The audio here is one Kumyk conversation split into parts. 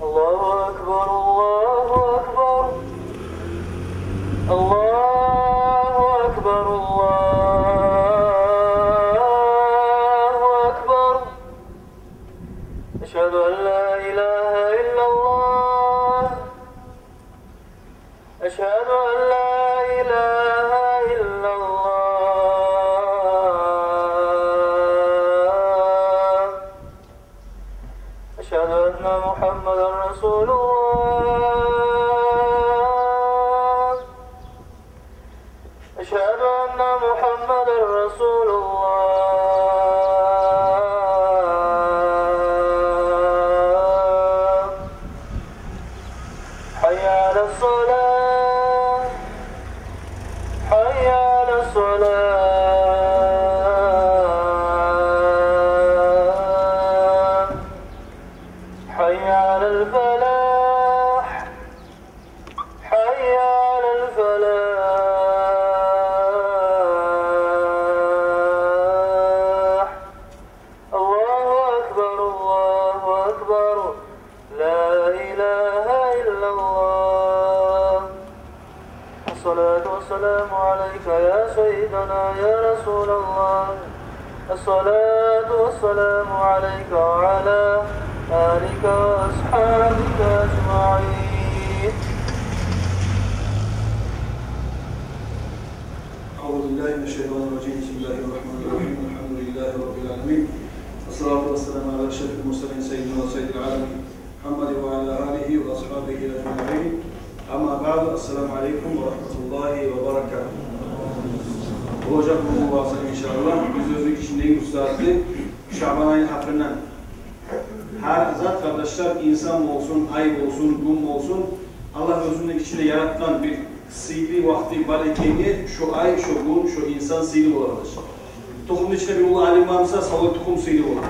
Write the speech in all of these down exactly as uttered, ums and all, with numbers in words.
الله أكبر، الله أكبر، الله أكبر، الله أكبر. أشهد أن لا إله إلا الله. أشهد أن لا إله إلا الله. أشهد أن محمدا رسول الله. أشهد أن محمدا رسول الله. حي على الصلاة. حي على الصلاة. حي على الفلاح. حي على الفلاح. الله أكبر، الله أكبر. لا إله إلا الله. الصلاة والسلام عليك يا سيدنا يا رسول الله. الصلاة والسلام عليك وعلى آلك وأصحابك أجمعين. أعوذ بالله من الشيطان الرجيم. بسم الله الرحمن الرحيم. الحمد لله رب العالمين. والصلاة والسلام على أشرف المرسلين سيدنا وسيد العالمين محمد وعلى آله وأصحابه أجمعين. أما بعد، السلام عليكم ورحمة الله وبركاته. Болажакъ болгъан болса, иншааллагь, биз оьзю ичинде уьч затны Шабан айны гьакъындан. Гьар зат, къардашлар, инсан болсун, ай болсун, гюн болсун, Аллагь оьзюню ичинде яратгъан бир сыйлы вакъти бар экенге, шо ай, шо гюн, шо инсан сыйлы бола, къардашлар. Тухумну ичинде бир уллу алим бар буса, савлай тухум сыйлы бола.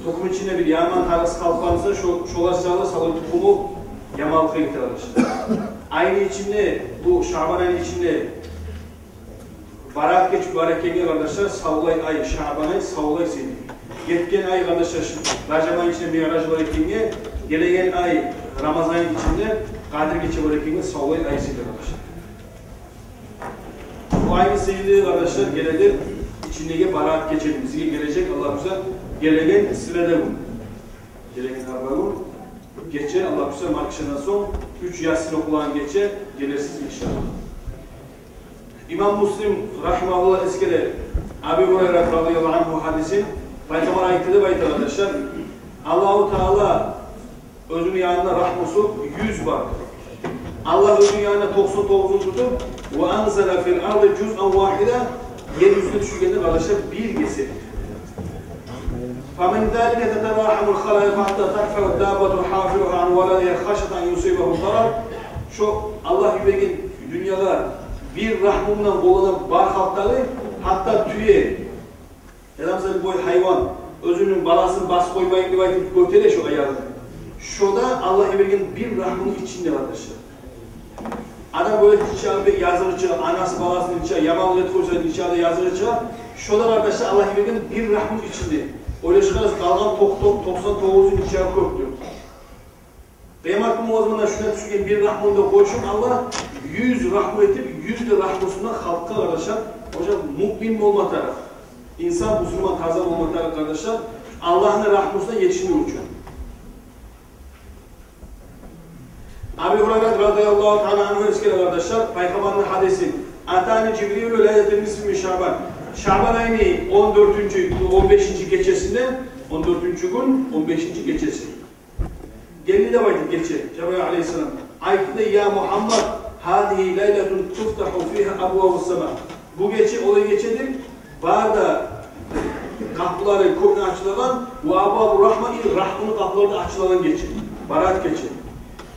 Тухумну ичинде бир яман тарыкъсыз халкъ бар буса, шо, шолар саялы савлай тухуму яманлыкъгъа гете, къардашлар. Айны ичинде, бу Шабан айны ичинде Бараат гече бар экенге, къардашлар, савлай ай, Шабан ай савлай сыйлы. Гетген ай, къардашлар, Ражаб айны ичинде Миъраж бар экенге, гелеген ай Рамазан айны ичинде Къадир гече бар экенге, савлай ай сыйлы, къардашлар. Бу айны сыйлы, къардашлар, геледир ичиндеги Бараат гече, бизге гележек, Аллагь буюрса, гелеген среда гюн. Гелеген арбагюн гече, Аллагь буюрса, маркшадан сонг уьч Ясин охулагъан гече гелерсиз, иншааллагь. Имам Муслим рагьимагьуллагь эсгере Аби Гьурайра радияллагьу ангьу гьадисин, Пайхаммар айтды деп айта, къардашлар: Аллагьу Таала оьзюню янында рагьмусу юз бар. Аллагь оьзюню янында токъсан тогъузун тутуп, ва анзала фил арди жузъан вагьида, ер юзюне тюшюргенде, къардашлар, бир гесек. Фамин залика татарагьамул халаикъу гьатта тарфаъу даббату гьафирагьа ан валадигьа хашята ан юсибагьу дарар. Шо Аллагь йиберген дюньягъа бир рагьмундан къоллана бар халкъ дагъы, гьатта тюе, яда, мисал, бир гьайван оьзюню баласын басып къоймайын деп айтып гётере шо аягъын. Шо да Аллагь йиберген бир рагьмуну ичинде, къардашлар. Адам бёлюп чыгъа, бир языгъы чыгъа, анасы баласын чыгъа, яманлыкъ этип къойса, нечакъы да языгъы чыгъа. Шо да, къардашлар, Аллагь йиберген бир рагьмуну ичинде. Ойлашып къарагъыз, къалгъан токъ-, токъсан тогъузу нечакъы кёпдюр. Къыямат гюн о заманда шуна тюшген бир рагьмуну да къошуп, Аллагь юз рагьму этип, юз де рагьмусундан халкъгъа, къардашлар, о жа муъмин болма тарыкъ. Инсан, бусурман, таза болма тарыкъ, къардашлар, Аллагьны рагьмусуна етишмек учун. Аби Гьурайра радияллагьу таала ангьу эсгере, къардашлар, Пайхаммарны гьадиси: Атани Жибрилу лайлата нисфи мин Шабан. Шабан айны он дёртюнчю, он бешинчи гечесинде, он дёртюнчю гюн, он бешинчи гечеси. Гелди деп айтып гече Жабраил алейгьиссалам. Айтды: «Я Мугьаммад, гьазигьи лайлатун туфтагьу фигьа абвабус сама». Бу гече олай гечедир, бары да къапулары кёкню ачылагъан, ва абвабур рагьма, и рагьмуну къапулары да ачылагъан гече. Бараат гече.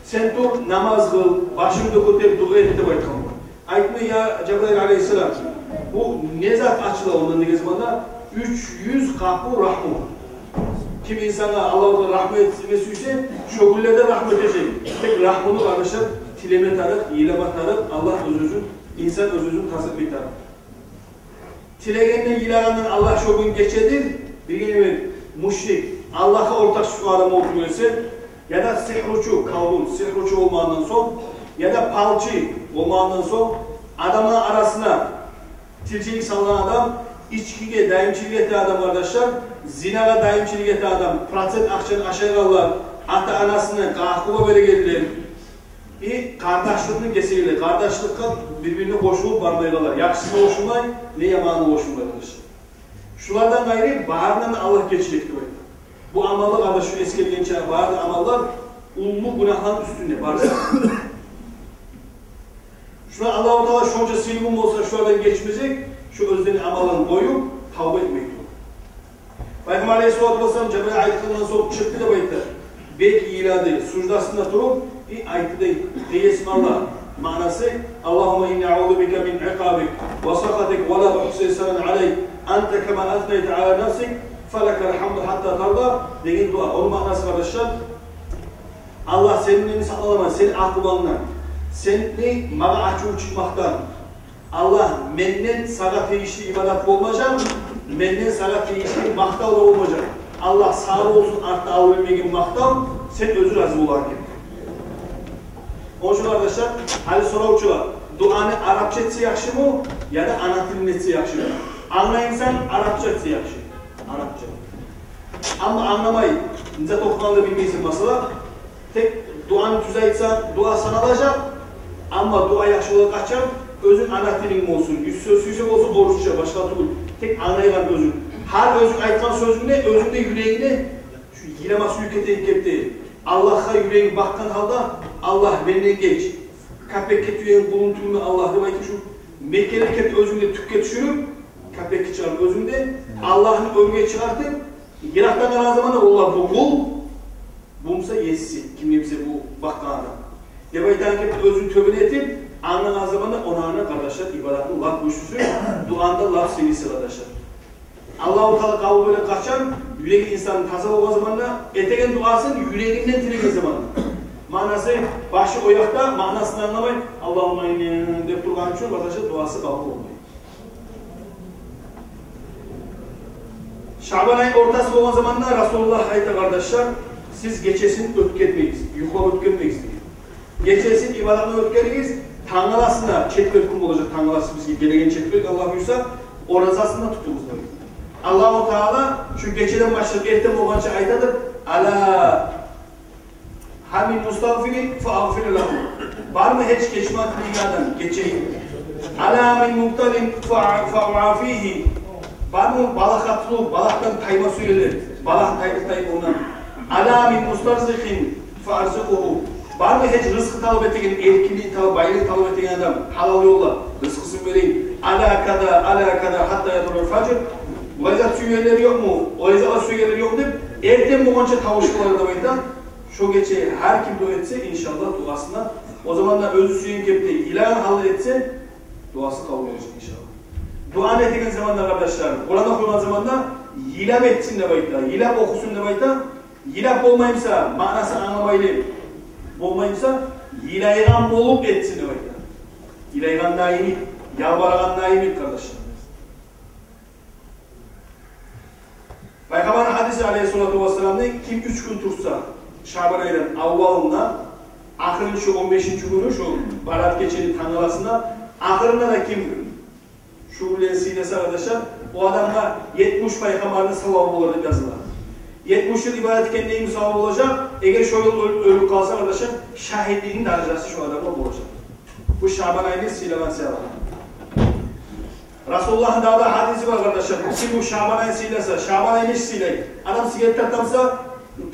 Сен тур, намаз къыл, башынгны да гётер, дуа эт деп айтгъан бола. Айтды: «Я Жабраил алейгьиссалам, бу не зат ачыла ондан?» — деген заманда: «Уьч юз къапу рагьму». Ким инсангъа Аллагьу Таала рагьму этме сюйсе, шо гюнлерде рагьму этежек. Тек рагьмуну, къардашлар, тилеме тарыкъ, йылама тарыкъ, Аллагь оьз-оьзюн, инсан оьз-оьзюн тас этме тарыкъ. Тилегенден, йылагъандан Аллагь шо гюн гечедир, билген эди, мушрик, Аллагьгъа ортакъ тутгъан адам болуп гелсе, Яда сигьручу, колдун, сигьручу болмагъандан сонг, яда палчы болмагъандан сонг, адамланы арасына тилчилик салгъан адам, ичкиге даимчилик этеген адам, къардашлар, зинагъа даимчилик этеген адам, процент акъчаны ашайгъанлар, ата-анасына къаркъува берегенлер, и къардашлыкъны гесегенлер, къардашлыкъгъа бир-бирине къошулуп бармайгъанлар, яхшысына къошулмай, не яманына къошулмай, къардашлар. Шулардан къайры барындан да Аллагь гечежек деп айта. Бу амаллар, къардашлар, шу эсгерилгенче бары да амаллар уллу гюнагьланы уьстюнде барысы. Шуна Аллагьу Таала шонча сыйлы болса, шулардан гечмежек, шу оьзлени амалларын къоюп, тавба этмей туруп. Пайхаммар алейгьиссалату вассалам Жабраил айтгъандан сонг чыкъды деп айта. Бек йылады, суждасында туруп, и айтды дей: «Эй Есим Аллагь», маънасы: «Аллагьумма инни аузу бика мин икъабик ва сахатик ва ла ухси санаан алайк, анта кама аснайта ала нафсик, фалакал хьамду хьатта тарда», — деген дуа. Ону маънасы, къардашлар, Аллагь, сенден сакъланаman сени акъубангдан, сени магъа ачувунг чыкъмакъдан. Аллагь, менден сагъа тийишли ибадат болмажакъ, менден сагъа тийишли макътав да болмажакъ. Аллагь, сагъа болсун артда алып билмеген макътав, сен оьзюнг рази болагъан кепде. Ону учун, къардашлар, гьали соравчу бар: дуаны арапча этсе яхшымы, яда ана тилинде этсе яхшымы? Англай инсан, арапча этсе яхшы. Арапча. Амма англамай, не зат охугъанны да билмейсен, масала, тек дуаны тюз айтсанг, дуа саналажакъ. Амма дуа яхшы бола къачан оьзюнг ана тилинг болсун, юз сёз сюйсе болсун орусча, башгъа тюгюл, тек англайгъан оьзюнг. Гьар оьзюнг айтгъан сёзюнгде, оьзюнгде, юрегингде шу йылама сюйкетеген кепде, Аллагьгъа юрегинг бакъгъан гьалда: «Аллагь, менден геч. Капекге тюеген къулунг тюгюлмен, Аллагь», — деп айтып, шу мекенли кепде оьзюнгде тюпге тюшюрюп, капекге чыгъарып оьзюнгде, Аллагьны оьрге чыгъартып, йыракъдан къарагъан заманда: «Валлагь, бу къул, бу буса еси, ким буса бу бакъгъан адам», — деп айтагъан кепде оьзюнг тёбен этип, англагъан заманда, ону ана, къардашлар, ибадатны лап гючлюсю, дуаны да лап сыйлысы, къардашлар. Аллагьу Таала къабул бола къачан, юреги инсанны таза болгъан заманда, этеген дуасын юрегинден тилеген заманда. Маънасы, башы о якъда, маънасын англамай, «Аллагьумма инни» деп тургъан учун, къардашлар, дуасы къабул болмай. Шабан ай ортасы болгъан заманда Расулуллагь айта, къардашлар: «Сиз гечесин оьтгермегиз, юхлап оьтгермегиз», — деген. «Гечесин ибадатны оьтгеригиз, тангаласына, четверг гюн болажакъ, тангаласы бизге гелеген четверг, Аллагь буюрса, оразасын да тутугъуз», — деген. Аллагьу Таала шу гечеден башлап эртен болгъанча айтадыр: «Ала гьал мин мустагъфирин фа агъфир лагьу». Бармы гьеч гечме тилейген адам, гечейим? «Ала гьал мин мубталин фа, фа уафигьи». Бармы балагьгъа тутулуп, балагьдан тайма сюегенлер, балагь тайып, тайып ондан? «Ала гьал мин мустарзикъин фа арзикъгьу». Бармы гьеч рызкъы талап этеген, эркинлик талап, байлыкъ талап этеген адам, гьалал ёлда рызкъысын берейим? «Ала каза, ала каза, хьатта ятлугъал фажр». Олай зат сюегенлер ёкъму, олай зат сюегенлер ёкъму деп, эртен болгъанча тавуш къылар деп айта. Шо гече гьар ким дуа этсе, иншааллагь, дуасына, о заманда оьзю сюеген кепде, йылагъан гьалда этсе, дуасы къабул болажакъ, иншааллагь. Дуаны этеген заманда, къардашлар, Къуран охуйгъан заманда йылап этсин деп айта, йылап охусун деп айта. Йылап болмай буса, маънасын англамайлы болмай буса, йылайгъан болуп этсин деп айта. Йылайгъан да йимик, ялбарагъан да йимик, къардашлар. Пайхаммарны гьадиси алейгьиссалату вассаламны: ким уьч гюн турса Шабан айдан аввалында, ахырынчы он бешинчи гюню, шу Бараат гечени тангаласына, ахырында да ким шу гюнлени сыйласа, къардашлар, о адамгъа етмиш пайхаммарны савабы болар деп языла. Етмиш йыл ибадат этгендейин савабы болажакъ, эгер шо йыл оьл-, оьлюп къалса, къардашлар, шагьитликни даражасы шо адамгъа болажакъ. Бу Шабан айны сыйлагъан сыйлыгъы. Расулуллагьны дагъы да гьадиси бар, къардашлар. Ким бу Шабан айны сыйласа, Шабан айны нечик сыйлай? Адам сигарет тартамса,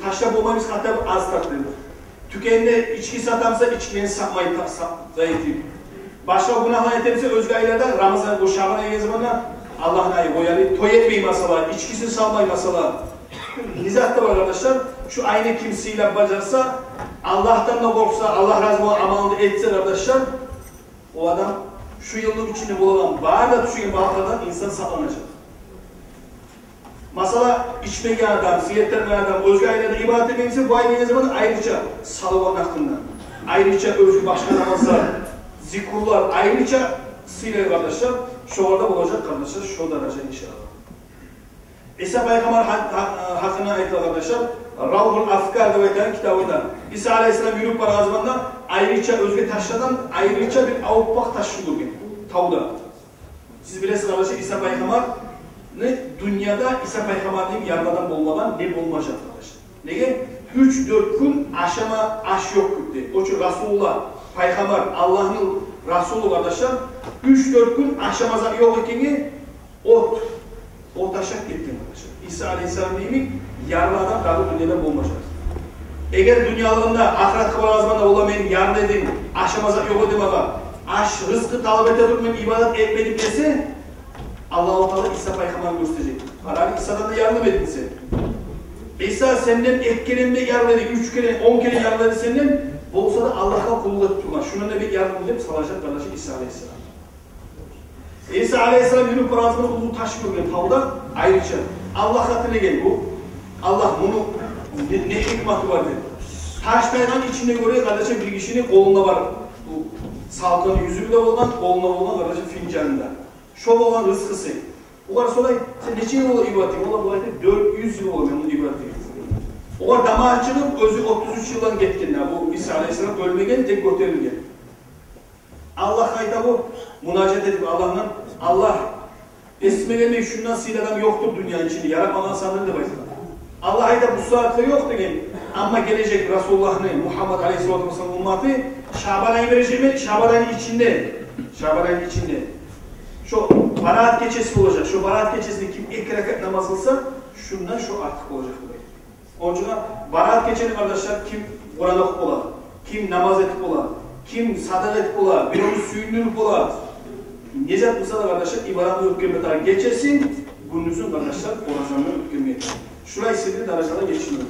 ташлап болмаймыз, гьатта аз тартып. Тюкенде ички сатамса, ичкилени сатмай, та-, са-, зайып. Башгъа гюнагьлар этемсе, оьзге айларда, Рамазан, бу Шабан ай гелген заманда, Аллагьны айы, о яни той этмей масала, ичкисин салмай масала. Не зат да бар, къардашлар, шу айны ким сыйлап бажарса, Аллагьдан да къоркъса, Аллагь рази болгъан амалны этсе, къардашлар, о адам шу йылны ичинде болагъан бары да тюшеген балагьлардан инсан сакъланажакъ. Масала, ичмеген адам, сигарет тартмайгъан адам, оьзге айларда ибадат этмеймисе, бу ай гелген заман айрыча салаватны гьакъында, айрыча оьзге башгъа намазлар, зикрулар, айрыча сыйлай, къардашлар, шоларда болажакъ, къардашлар, шо даража, иншааллагь. Иса пайхаммар гьа-, гьа-, гьакъында айта, къардашлар, Равдул Афкар деп айтагъан китабында Иса алейгьиссалам юрюп барагъан заманда айрыча оьзге ташлардан айрыча бир оппакъ таш гёрген тавда. Сиз билесиз, къардашлар, Иса пайхаммарны дюньяда Иса пайхаммардан ярлы адам болмагъан, не болмажакъ, къардашлар. Неге? Уьч-дёрт гюн ашама аш ёкъ эди. О чу Расулуллагь, пайхаммар, Аллагьны Расулу, къардашлар, уьч-дёрт гюн ашама зат ёкъ экенге, от, от ашап гетген, къардашлар. Иса алейгьиссалам йимик ярлы адам дагъы дюньяда болмажакъ. Эгер дюньялыгъында, ахыратгъа барагъан заманда, олар, мен ярлы эдим, ашама зат ёкъ эди магъа, аш, рызкъы талап эте туруп мен ибадат этмедим десе, Аллагьу Таала Иса пайхаммарны гёрсетежек. Къара, Исадан да ярлы эдинг сен. Иса сенден эки керен де ярлы эди, уьч керен, он керен ярлы эди сенден. Болса да Аллагьгъа къуллукъ этип тургъан, шундан да бек ярлы деп салажакъ, къардашлар, Иса алейгьиссалам. Иса алейгьиссалам юрюп барагъан заманда уллу таш гёрген тавда айрыча. Аллагьгъа тилеген бу. Аллагь, муну не, не гьикматы бар деп. Таш тайгъан ичинде гёре, къардашлар, бир гишини къолунда бар бу салкъын юзюгю де болгъан, къолунда болгъан, къардашлар, финжаны да. Шо болгъан рызкъысы. Огъар сорай: «Сен нече йыл бола ибадат этесен?» О да булай айта: «Дёрт юз йыл бола мен муну ибадат этемен». Огъар дамагъы чыгъып, оьзю отуз уьч йылдан гетген, я бу Иса алейгьиссалам оьлмеген, тек гётерилген. Аллагьгъа айта бу, мунажат этип Аллагьдан: «Аллагь, эсиме гелмей, шундан сыйлы адам ёкъдур дюнья ичинде, яратмагъан сандыр», — деп айтгъан. Аллагь айта: «Бу сагьатгъа ёкъ», — деген. Амма гележек Расулуллагьны, Мугьаммад алейгьиссалату вассалам умматы, Шабан ай бережекмен, Шабан айны ичинде, Шабан айны ичинде. Шо Бараат гечеси болажакъ. Шо Бараат гечесинде ким эки ракаат намаз къылса, шундан шо артыкъ болажакъ деп айта. Ончугъа Бараат гечени, къардашлар, ким Къуран охуп бола, ким намаз этип бола, ким садагъа этип бола, биревню сююндюрюп бола. Не зат болса да, къардашлар, ибадатны оьтгерме тарыкъ гечесин, гюндюзюн, къардашлар, оразаны оьтгерме тарыкъ. Шулай сыйлы даражалагъа етишмек.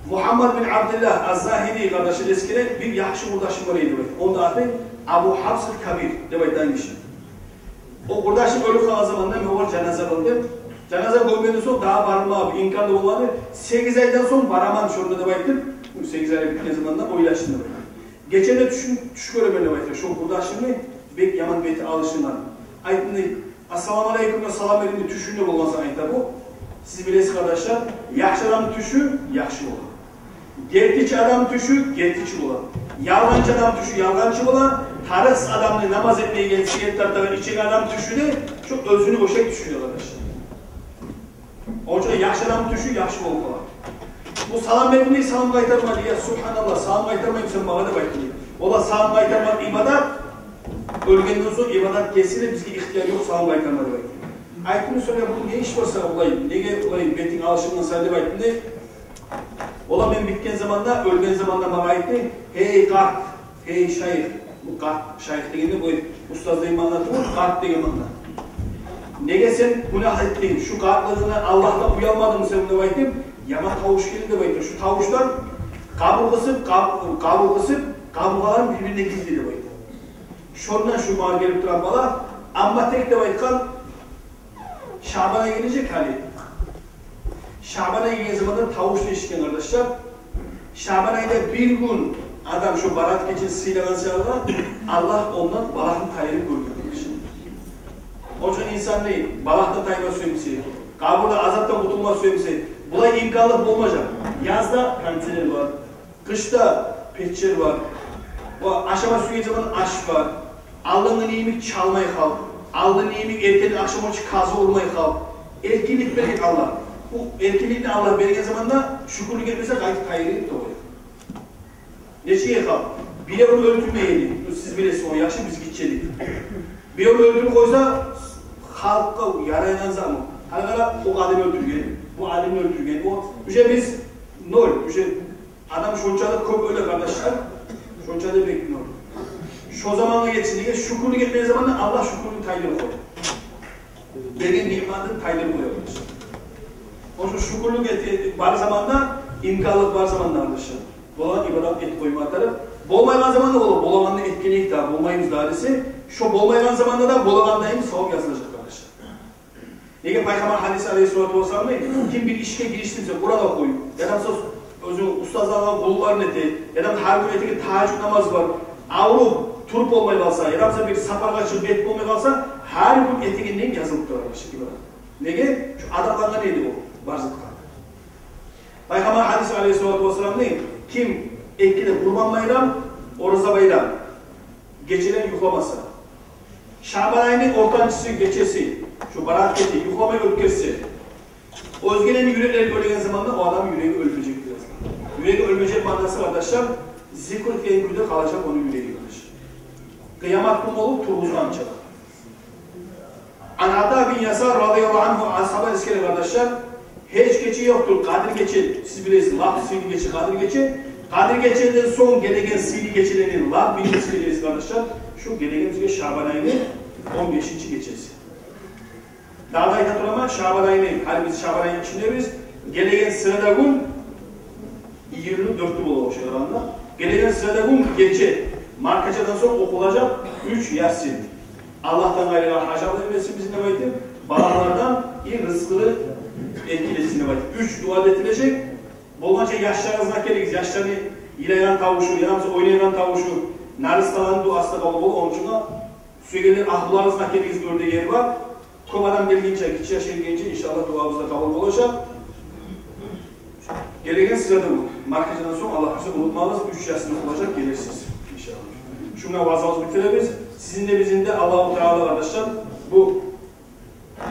Мугьаммад бин Абдуллагь аз-Загьири, къардашлар, эсгере: «Бир яхшы къурдашым бар эди, — деп айта. — Ону да аты Абу Гьафс ал-Кабир», — деп айтагъан гиши. О къурдашым оьлюп къалгъан заманда мен огъар жаназа къылдым. Жаназа гёмгенден сонг дагъы бармагъа бир имкан да болмады. Сегиз айдан сонг бараман шонда деп айтып, сегиз ай битген заманда ойлашдым деп айта. Гече де тюшюм, тюш гёремен деп айта, шо къурдашымны бек яман бети алышынгъан. Айтдым дей: «Ассаламу алейкум», — деп салам бердим, тюшюмде болгъан сонг айта бу. Сиз билесиз, къардашлар, яхшы адамны тюшю яхшы бола. Гертичи адамны тюшю гертичи бола. Ялгъанчы адамны тюшю ялгъанчы бола. Тарыкъсыз адамны, намаз этмейген, сигарет тартагъан, ичеген адамны тюшю де шо оьзюню ошай тюшю де, къардашлар. Онча яхшы адамны тюшю яхшы болуп къала. Бу салам бердим дей, салам къайтармады. «Я субгьаналлагь, салам къайтармаймысан магъа?» — деп айтды дей. Ола салам къайтармакъ ибадат, оьлгенден сонг ибадат гесиле, бизге ихтияр ёкъ салам къайтарма деп айтды. Айтдым: «Сонг я бу не иш бар сагъа булай? Неге булай бетинг алышынгъан сагъа?» — деп айтдым дей. Ола мен битген заманда, оьлген заманда магъа айтды: «Гьей къарт, гьей шайых». Бу къарт, шайых дегенде бу устаз деген маъна тюгюл, къарт деген маъна. «Неге сен гюнагь этдинг? Шу къартлыгъынга Аллагьдан уялмадынгмы сен?» — деп айтдым. Яман тавуш гелди деп айтды. Шу тавушдан къабур къысып, къаб-, къабур къысып, къабургъаларым бир-бирине гирди деп айтды. Шондан шу магъа гелип турагъан бала, амма тек деп айтгъан, Шабан ай гележек гьали. Шабан ай гелген заманда тавушну эшитген, къардашлар. Шабан айда бир гюн адам шо Бараат гечени сыйлагъан саялы Аллагь ондан балагьны тайдырып гёрген, къардашлар. Онча инсанны балагьдан тайма сюе буса, къабурда азапдан къутулма сюе буса, булай имканлыкъ болмажакъ. Язда кондиционер бар, къышда печер бар. Ва ашама сюйген заман аш бар. Алдынгъы йимик чалмай къал. Алдынгъы йимик эртен ахшам онча къазы урмай къал. Эркинлик берген Аллагь. Бу эркинликни Аллагь берген заманда шюкюрлюк этмесе, къайтып тайдырып да къоя. Нечеге къал? Биревню оьлтюрмегени. Сиз билесиз ону яхшы, биз гиччи эдик. Биревню оьлтюрюп къойса, халкъгъа ярайгъан затмы? Гьали къара, о адамны оьлтюрген, бу адамны оьлтюрген. О, уже биз ноль, уже Адам шончакъы кёп оьле, къардашлар, шончакъы бек ноль. Шо заманны гечинде шюкюрлюк этмеген заманда Аллагь шюкюрлюкню тайдырып къоя. Берген ниъматын тайдырып къоя, къардашлар. Ону учун шюкюрлюк эте бар заманда, имканлыкъ бар заманда, къардашлар, болагъан ибадат этип къойма тарыкъ. Болмайгъан заманда бола, болагъанны этгенек дагъы, болмайбыз дагъы десе, шо болмайгъан заманда да болагъандайын савап язылажакъ, къардашлар. Неге Пайхаммар гьадис алейгьиссалату вассалам дей: «Ким бир ишге гиришсин, Къуран охуй, яда сёз, оьзю устазлагъа къуллукъларын эте, яда гьар гюн этеген тагьажжуд намаз бар, авруп, туруп болмай къалса, яда бир сапаргъа чыгъып, бет болмай къалса, гьар гюн этегенден язылып турар», — деп айтгъан. Неге? Шу адатлангъан эди о бар затгъа. Пайхаммар гьадис алайгьиссалату вассалам дей: ким эки де Къурбан байрам, Ораза байрам гечелени юхламаса, Шабан айны ортанчысы гечеси, шу барагъат гече юхламай оьтгерсе, оьзгелени юреклери оьлеген заманда о адам юреги оьлмежек деген. Юреги оьлмежек маънасы, къардашлар, зикр этген кюйде къалажакъ ону юреги, къардашлар. Къыямат гюн болуп тургъузгъанча. Ан Ата бин Ясар радияллагьу ангьу асгьабдан эсгере, къардашлар: гьеч гече ёкъдур, Къадир гече, сиз билесиз, лап сыйлы гече Къадир гече. Къадир гечеден сонг гелеген сыйлы гечелени лап биринчиси, билесиз, къардашлар, шу гелеген бизге Шабан айны он бешинчи гечеси. Дагъы да айта тураман, Шабан айны, гьали биз Шабан айны ичиндебиз, гелеген среда гюн, йигирма дёртю бола ошо заманда, гелеген среда гюн гече маркачадан сонг охулажакъ уьч Ясин. Аллагьдан къайрыгъа гьажатлы этмесин бизин деп айтып, балагьлардан и рызкъылы этгилесин деп айтып, уьч дуа да этилежек. Болгъанча яшларыгъызгъа гелигиз, яшланы йылайгъан тавушу, яда ойнайгъан тавушу, нарысталаны дуасы да къабул болур. Ончун да сюегенлер, агьлюлеригизге гелигиз, дёрт де ер бар. Кёп адам гелгинче, гиччи яш гелгинче, иншаллагь, дуабыз да къабул болажакъ. Гелеген среда гюн, маркачадан сонг, Аллагь буюрса, унутмагъыз, уьч Ясин охулажакъ, гелерсиз, иншаллагь. Шуну булан ваазабызны битиребиз. Сизин де, бизин де Аллагьу Таала, къардашлар, бу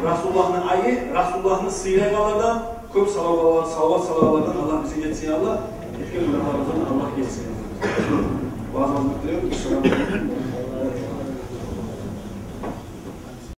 Расулуллагьны айы, Расулуллагьны сыйлайгъанлардан, кёп салават, салават салагъанлардан Аллагь бизин этсин, я Аллагь. Этген гюнагьларыбыздан Аллагь гечсин. Ваазабызны битиребиз. Ассаламу алейкум.